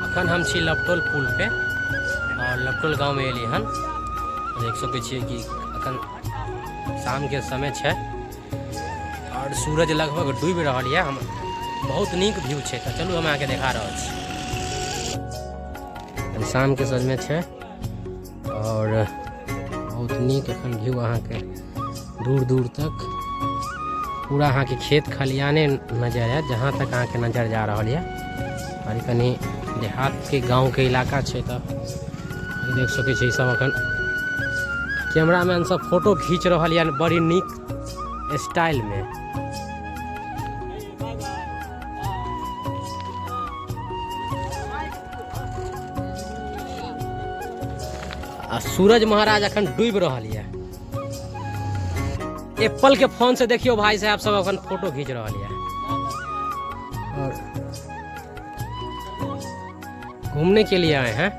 अखन हम छी लपटोल पुल पे और लपटोल गाँवमे एलियै हन। देख सकै छियै कि अखन शामके समय छै और सूरज लगभग डूबि रहल यऽ। हम बहुत नीक व्यू छै, तऽ चलू हम अहाँके देखा रहल छी। शामके समय छै और बहुत नीक एखन व्यू अहाँके दूर दूर तक पूरा अहाँके खेत खलियाने नजर आयत, जहाँ तक अहाँके नजर जा रहल यऽ। और कनि देहातके गाँवके इलाका छै, तऽ देख सकै छी सब एखन कैमरामैन सब फोटो घीच रहल यऽ बड़ी नीक स्टाइलमे। आ सूरज महाराज अखन डूबि रहल यऽ। एप्पल के फोन से देखियो भाई साहब सब अपन फोटो खींच रहल यऽ और घूमने के लिए आए हैं।